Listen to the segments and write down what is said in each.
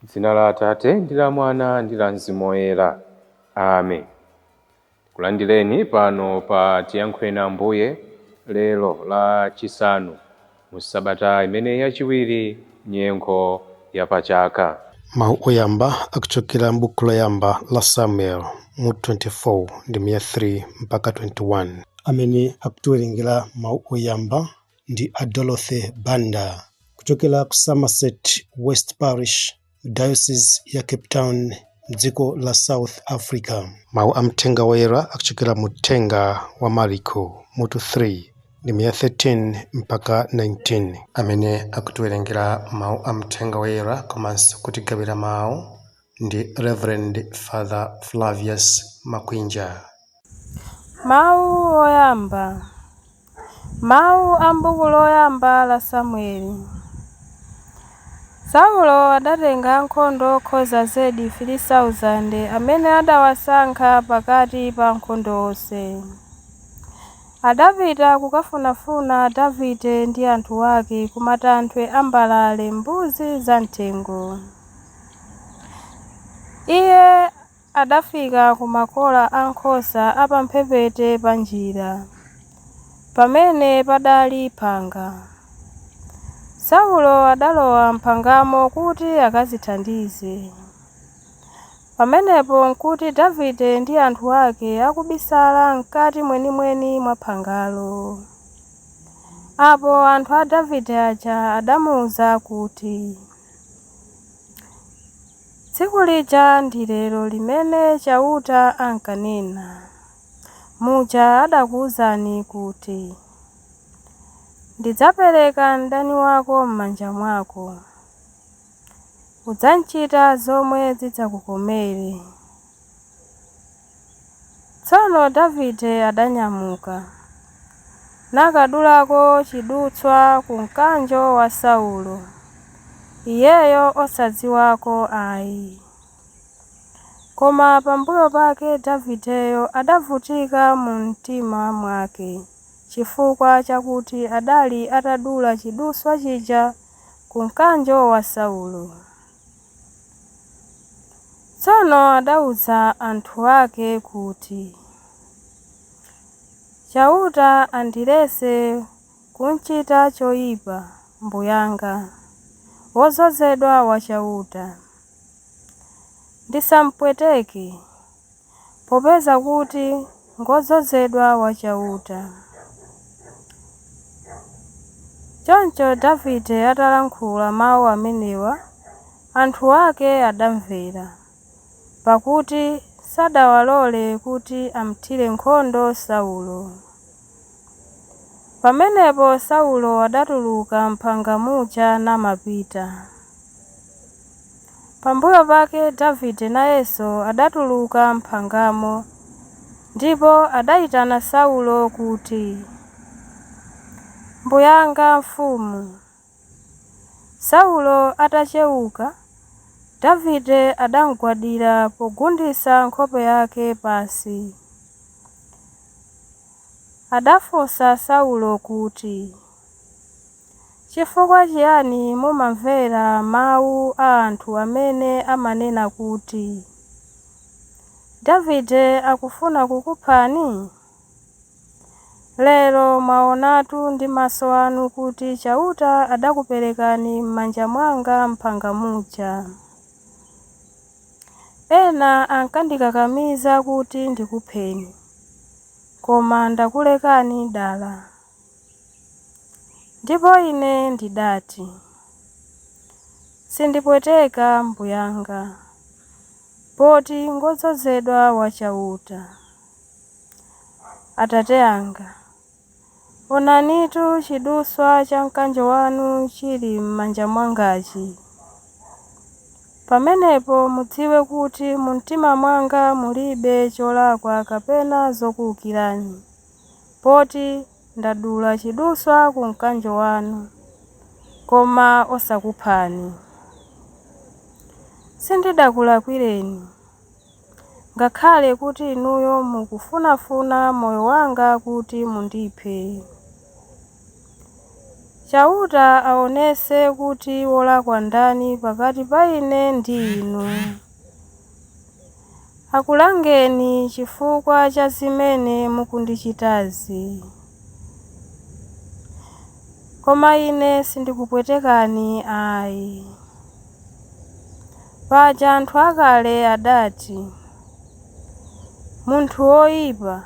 Dzina la Atate ndi la Mwana ndi la Mzimu Woyera. Amen. Kulandireni pano pa Tiyankhuleni Ambuye lero la chisanu mu sabata imene yachiwiri nyengo yapachaka. Mawu oyamba akuchokera m'buku loyamba la Samuel mu 24 ndi 3 mpaka 21. Amene akutiwerengera mawu oyamba ndi a Dorothy Banda kuchokera ku Somerset West Parish, Diocese ya Cape Town, mdziko la South Africa. Mawu a Mthenga Woyera akuchokera mu Mthenga wa Mariko mutu 3 ndi 13 mpaka 19. Amene akutiwerengera mawu a Mthenga Woyera komanso kutigawira mawu ndi Reverend Father Flavius Makwinja. Mawu oyamba. Mawu a m'buku loyamba la Samueli. Saulo adatenga ankhondo okhoza zedi 3,000 amene adawasankha pakati pa ankhondo onse. Adapita kukafunafuna Davide ndi anthu ake ku matanthwe a mbalale mbuzi zamthengo. Iye adafika ku makola a nkhosa a pamphepete pa njira, pamene padali phanga. Saulo adalowa m'phangamo kuti akazithandize. Pamenepo n'kuti Davide ndi anthu ake akubisala m'kati mwenimweni mwa phangalo. Apo anthu a Davide aja adamuwuza kuti, “Tsiku lija ndi lero limene Chauta ankanena, muja adakuwuzani kuti, ‘Ndidzapereka mdani wako m'manja mwako, udzamchita zomwe zidzakukomere.’ Tsono Davide adanyamuka, nakadulako chidutswa ku mkanjo wa Saulo, iyeyo osadziwako ayi. Koma pambuyo pake Davideyo adavutika mu mtima mwake chifukwa chakuti adali atadula chidutswa chija ku mkanjo wa Saulo. Tsono adawuza anthu ake kuti, “Chauta andiletse kumchita choyipa mbuyanga, wodzozedwa wa Chauta. Ndisamupweteke, popeza kuti ngodzozedwa wa Chauta.” Choncho Davide atalankhula mawu amenewa, anthu ake adamvera, pakuti sadawalole kuti amuthire nkhondo Saulo. Pamenepo Saulo adatuluka m'phanga muja namapita. Pambuyo pake Davide nayenso adatuluka m'phangamo ndipo adayitana Saulo kuti, “Mbuyanga mfumu!” Saulo atachewuka, Davide adamugwadira pogunditsa nkhope yake pansi. Adafunsa Saulo kuti, “Chifukwa chiyani mumamvera mawu a anthu amene amanena kuti, ‘Davide akufuna kukuphani?’ Lero mwaonatu ndi maso anu kuti Chauta adakuperekani m'manja mwanga m'phanga muja. Ena ankandikakamiza kuti ndikupheni, koma ndakulekani dala. Ndipo ine ndidati, ‘Sindipweteka mbuyanga, poti ngodzozedwa wa Chauta.’ Atate anga, onanitu chidutswa cha mkanjo wanu chili m'manja mwangachi. Pamenepo mudziwe kuti mu mtima mwanga mulibe cholakwa kapena zokuwukirani, poti ndadula chidutswa ku mkanjo wanu, koma osakuphani. Sindidakulakwireni, ngakhale kuti inuyo mukufunafuna moyo wanga kuti mundiphe. Chauta aonese kuti wolakwa ndani pakati pa ine ndi inu. Akulangeni chifukwa cha zimene mukundichitazi. Koma ine sindikupwetekani ayi. Paja anthu akale adati, munthu woyipa,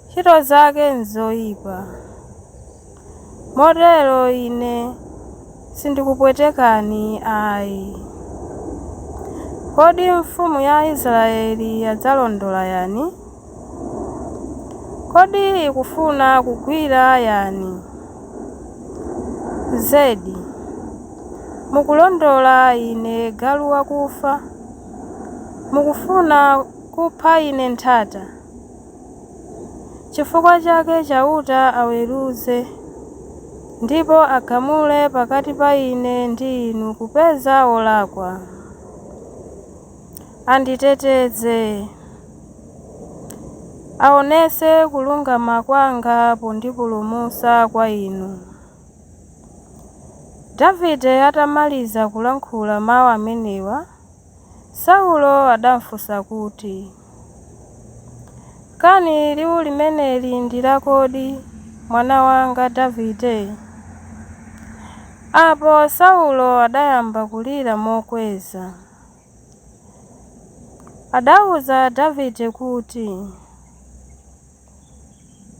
ntchito zake nzoyipa. Motero ine sindikupwetekani ayi. Kodi mfumu ya Israeli yadzalondola yani? Kodi ikufuna kugwira yani? Zedi, mukulondola ine galu wakufa, mukufuna kupha ine nthata. Chifukwa chake Chauta aweruze ndipo agamule pakati pa ine ndi inu kupeza wolakwa. Anditeteze, aonese kulungama kwanga pondipulumutsa kwa inu. Davide atamaliza kulankhula mawu amenewa, Saulo adamufunsa kuti, “Kani liwu limeneli ndi lakodi, mwana wanga Davide?” Apo Saulo adayamba kulira mokweza. Adawuza Davide kuti,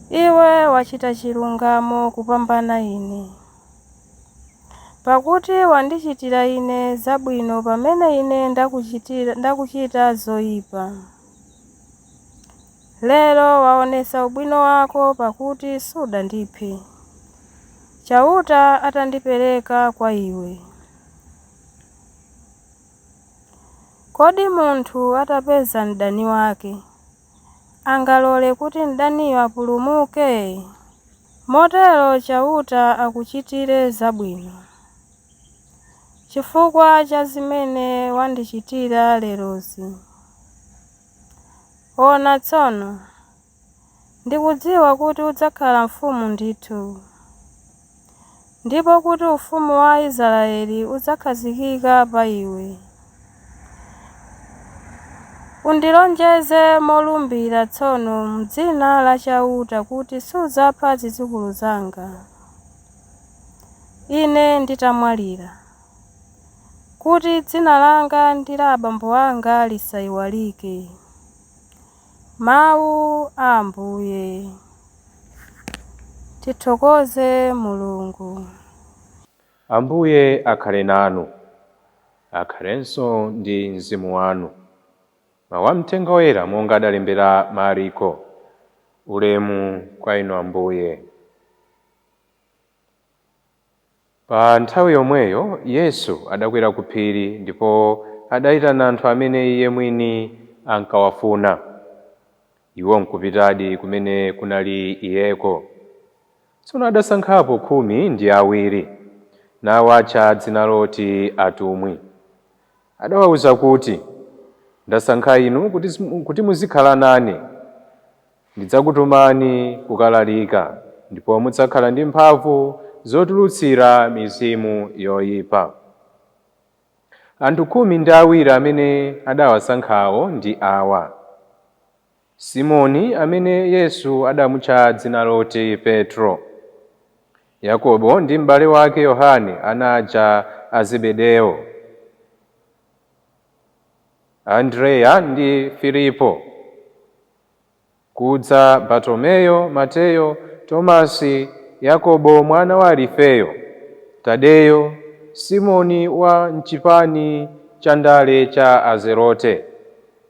“Iwe wachita chilungamo kupambana ine, pakuti wandichitira ine zabwino pamene ine ndakuchita zoyipa. Lero waonesa ubwino wako pakuti sudandiphe, Chauta atandipereka kwa iwe. Kodi munthu atapeza mdani wake, angalole kuti mdaniyo apulumuke? Motero Chauta akuchitire zabwino, chifukwa cha zimene wandichitira lerozi. Ona tsono, ndikudziwa kuti udzakhala mfumu ndithu, ndipo kuti ufumu wa Israeli udzakhazikika pa iwe. Undilonjeze molumbira tsono m'dzina la Chauta kuti sudzapha zidzukulu zanga, ine nditamwalira, kuti dzina langa ndi la abambo anga lisayiwalike. Mawu a Ambuye. Tithokoze Mulungu. Ambuye akhale nanu, akhalenso ndi mzimu wanu. Mawu a Mthenga Woyera monga adalembera Mariko. Ulemu kwa inu Ambuye. Pa nthawi yomweyo Yesu adakwera ku phiri ndipo adayitana anthu amene iye mwini ankawafuna. Iwo nkupitadi kumene kunali iyeko. Tsono adasankhapo 12 nawatcha dzina loti atumwi. Adawawuza kuti, “Ndasankha inu kuti muzikhala nane. Ndidzakutumani kukalalika, ndipo mudzakhala ndi mphamvu zotulutsira mizimu yoyipa.” Anthu 12 amene adawasankhawo ndi awa: Simoni amene Yesu adamutcha dzina loti Petro, Yakobo ndi m'bale wake Yohane ana aja a Zebedeo, Andreya ndi Filipo, kudza Bartomeyo, Mateyo, Tomasi, Yakobo mwana wa Alifeyo, Tadeyo, Simoni wa mchipani cha ndale cha Azerote,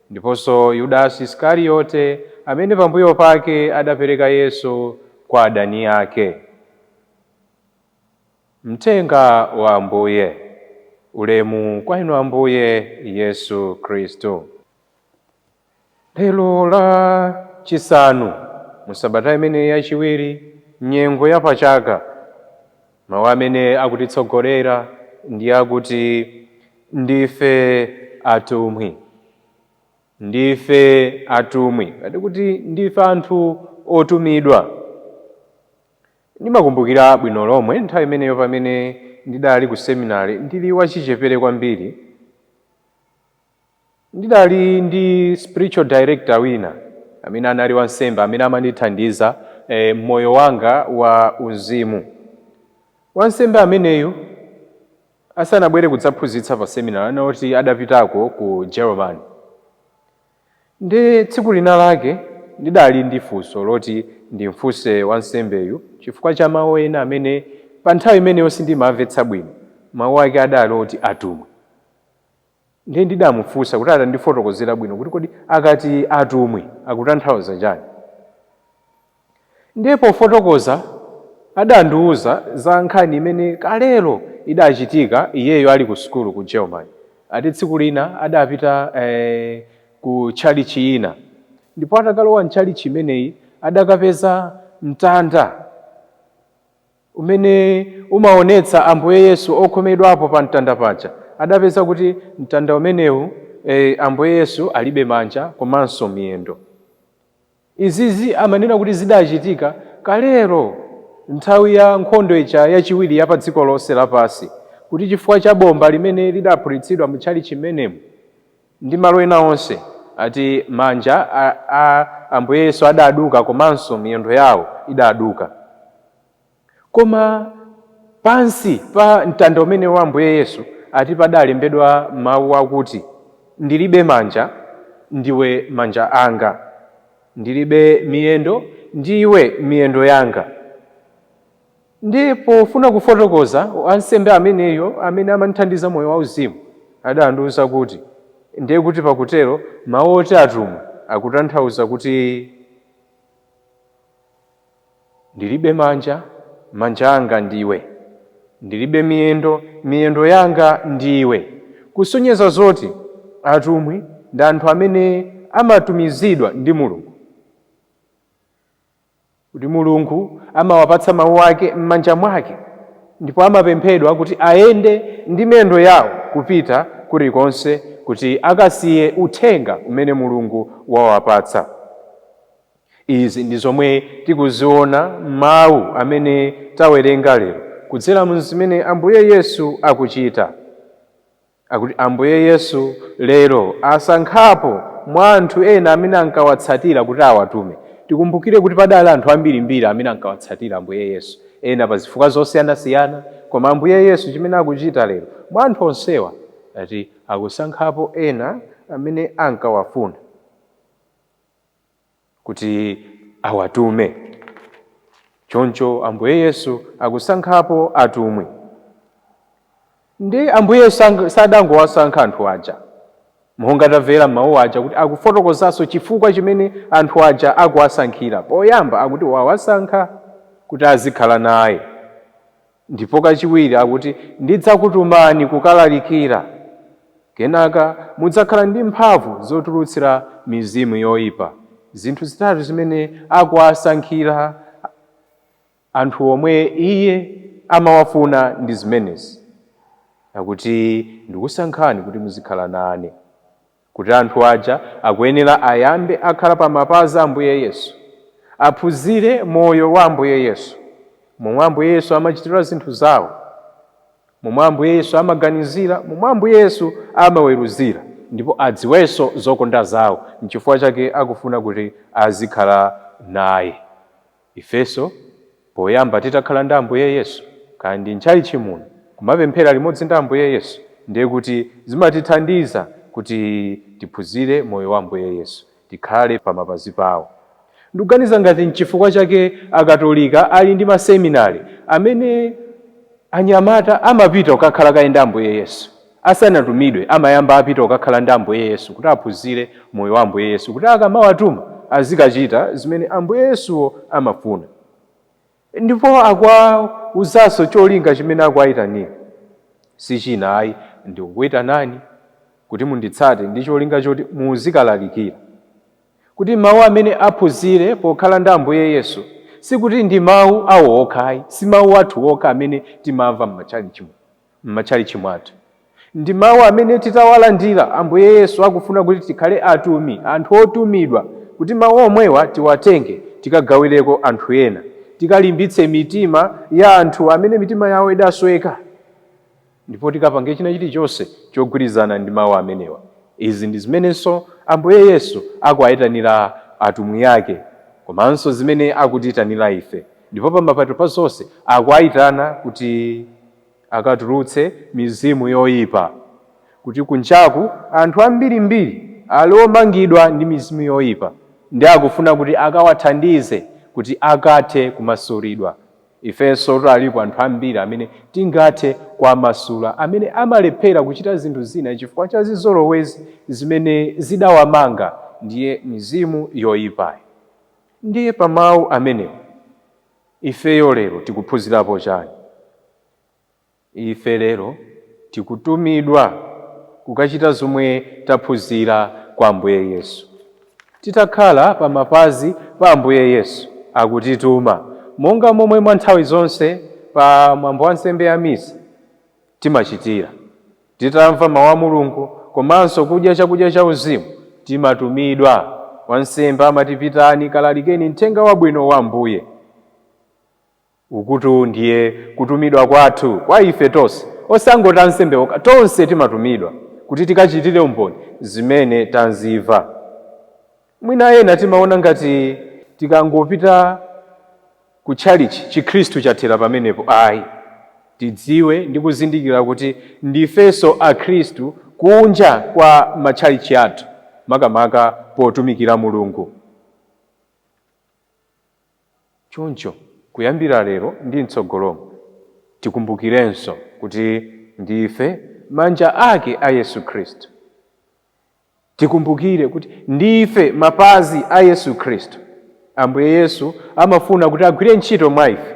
ndiponso Yudasi Isikariyote amene pambuyo pake adapereka Yesu kwa adani ake. Mthenga wa Ambuye. Ulemu kwa inu Ambuye Yesu Khristu. Lero la chisanu mu sabata imene yachiwiri nyengo ya pachaka, mawu amene akutitsogolera ndi akuti ndife atumwi. Ndife atumwi, ngati kuti ndife anthu otumidwa. Ndimakumbukira bwino lomwe nthawi imeneyo pamene ndidali ku seminari, ndili wachichepere kwambiri. Ndidali ndi spiritual director wina amene anali wansembe amene amandithandiza moyo wanga wa uzimu. Wansembe ameneyu asanabwere kudzaphunzitsa pa seminari, anati adapitako ku Germany. Ndi tsiku lina lake ndidali ndi funso loti ndimfunse wansembeyu chifukwa cha mawu ena amene pa nthawi imeneyo sindimamvetsa bwino. Mawu ake adali oti atumwi. Ndiye ndidamufunsa kuti atandifotokozera bwino kuti kodi akati atumwi akutanthauza chani. Ndiye pofotokoza adandiwuza za nkhani imene kalelo idachitika iyeyo ali ku sukulu ku Germany. Ati tsiku lina adapita ku tchalitchi ina, ndipo atakalowa mtchalitchi imeneyi adakapeza mtanda umene umaonetsa Ambuye Yesu okhomedwapo pa mtanda paja. Adapeza kuti mtanda umenewu Ambuye Yesu alibe manja komanso miyendo. Izizi amanena kuti zidachitika kalero nthawi ya nkhondo ija yachiwiri ya pa dziko lonse lapansi, kuti chifukwa cha bomba limene lidaphulitsidwa mu tchalitchi imenemu ndi malo ena onse, ati manja a Ambuye Yesu adaduka komanso miyendo yawo idaduka. Koma pansi pa mtanda umene wa Ambuye Yesu ati padalembedwa mawu akuti, ndilibe manja, ndiwe manja anga, ndilibe miyendo, ndiwe miyendo yanga. Ndi pofuna kufotokoza, wansembe ameneyo amene amandithandiza moyo wauzimu adandiwuza kuti ndiye kuti pakutero mawu oti atumwi akutanthauza kuti ndilibe manja, manja anga ndiwe, ndilibe miyendo, miyendo yanga ndiwe. Kusonyeza zoti atumwi ndi anthu amene amatumizidwa ndi Mulungu, kuti Mulungu amawapatsa mawu ake m'manja mwake, ndipo amapemphedwa kuti ayende ndi miyendo yawo kupita kulikonse kuti akasiye uthenga umene Mulungu wawapatsa. Izi ndi zomwe tikuziona m'mawu amene tawerenga lero, kudzera mu zimene Ambuye Yesu akuchita. Akuti Ambuye Yesu lero asankhapo mwa anthu ena amene ankawatsatira kuti awatume. Tikumbukire kuti padali anthu ambirimbiri amene ankawatsatira Ambuye Yesu, ena pa zifukwa zosiyanasiyana, koma Ambuye Yesu chimene akuchita lero mwa anthu onsewa, ati akusankhapo ena amene ankawafuna kuti awatume. Choncho Ambuye Yesu akusankhapo atumwi. Ndi Ambuye Yesu sadangowasankha anthu aja, monga tamvera mawu aja kuti akufotokozanso chifukwa chimene anthu aja akuwasankhira. Poyamba akuti wawasankha kuti azikhala naye, ndipo kachiwiri akuti ndidzakutumani kukalalikira, kenaka mudzakhala ndi mphamvu zotulutsira mizimu yoyipa. Zinthu zitatu zimene akuwasankhira anthu omwe iye amawafuna ndi zimenezi. Akuti ndikusankhani kuti muzikhala nane, kuti anthu aja akuyenera ayambe akhala pa mapazi a Ambuye Yesu, aphunzire moyo wa Ambuye Yesu, momwe Ambuye Yesu amachitira zinthu zawo, momwe Ambuye Yesu amaganizira, momwe Ambuye Yesu amaweruzira, ndipo adziwenso zokonda zawo. Nchifukwa chake akufuna kuti azikhala naye. Ifenso poyamba titakhala ndi Ambuye Yesu, kandi ntchalitchi muno kumapemphera limodzi ndi Ambuye Yesu, ndiye kuti zimatithandiza kuti tiphunzire moyo wa Ambuye Yesu, tikhale pa mapazi pawo. Ndikuganiza ngati nchifukwa chake Akatolika ali ndi maseminari amene anyamata amapita kukakhala kaye ndi Ambuye Yesu asanatumidwe, amayamba apita kukakhala ndi Ambuye Yesu kuti aphunzire moyo wa Ambuye Yesu, kuti akamawatuma azikachita zimene Ambuye Yesuwo amafuna. Ndipo akuwawuzanso cholinga chimene akuwayitanira, si china ayi, ndikukuyitanani kuti munditsate ndi cholinga choti muzikalalikira, kuti mawu amene aphunzire pokhala ndi Ambuye Yesu sikuti ndi mawu awo okha ayi, si mawu athu okha amene timamva m'matchalitchi mwathu, ndi mawu amene titawalandira Ambuye Yesu akufuna kuti tikhale atumi, anthu otumidwa, kuti mawu omwewa tiwatenge tikagawireko anthu ena. tikalimbitse mitima ya anthu amene mitima yawo idasweka, ndipo tikapange china chilichonse chogwirizana ndi mawu amenewa. Izi ndi zimenenso Ambuye Yesu akuwayitanira atumwi ake, komanso zimene akutiyitanira ife. Ndipo pamapeto pa zonse akuwayitana kuti akatulutse mizimu yoyipa, kuti kunjaku anthu ambirimbiri ali omangidwa ndi mizimu yoyipa, ndi akufuna kuti akawathandize kuti akathe kumasulidwa. Ifenso alipo anthu ambiri amene tingathe kuwamasula, amene amalephera kuchita zinthu zina chifukwa cha zizolowezi zimene zidawamanga ndiye mizimu yoyipayo. Ndiye pa mawu amenewo ifeyo lero tikuphunzirapo chani? Ife lero tikutumidwa kukachita zomwe taphunzira kwa Ambuye Yesu. Titakhala pa mapazi pa Ambuye Yesu akutituma, monga momwe mwa nthawi zonse pa mwambo wa nsembe ya misa timachitira. Titamva mawu a Mulungu komanso kudya chakudya cha uzimu, timatumidwa. Wansembe amati, pitani kalalikeni mthenga wabwino wa Ambuye. Ukutu ndiye kutumidwa kwathu kwa ife tonse, osangoti ansembe okha, tonse timatumidwa kuti tikachitire umboni zimene tanzimva. Mwina ena timaona ngati tikangopita ku tchalichi chikhristu chathera pamenepo. Ayi, tidziwe ndi kuzindikira kuti ndifenso akhristu kunja kwa matchalichi athu, makamaka potumikira Mulungu. Choncho kuyambira lero ndi mtsogolomo tikumbukirenso kuti ndife manja ake a Yesu Khristu. Tikumbukire kuti ndife mapazi a Yesu Khristu. Ambuye Yesu amafuna kuti agwire ntchito mwa ife.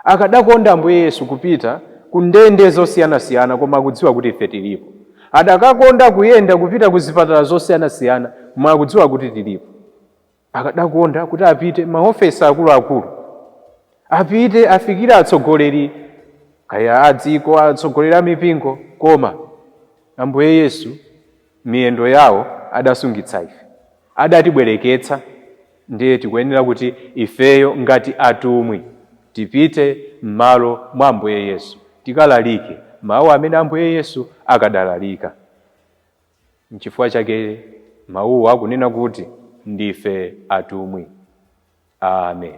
Akadakonda Ambuye Yesu kupita ku ndende zosiyanasiyana, koma akudziwa kuti ife tilipo. Adakakonda kuyenda kupita ku zipatala zosiyanasiyana, koma akudziwa kuti tilipo. Akadakonda kuti apite maofesi akuluakulu, apite afikire atsogoleri kaya a dziko, atsogoleri a mipingo, koma Ambuye Yesu miyendo yawo adasungitsa ife, adatibwereketsa. Ndiye tikuyenera kuti ifeyo ngati atumwi tipite m'malo mwa Ambuye Yesu, tikalalike mawu amene Ambuye Yesu akadalalika. Nchifukwa chake mawuwa akunena kuti ndife atumwi. Amen.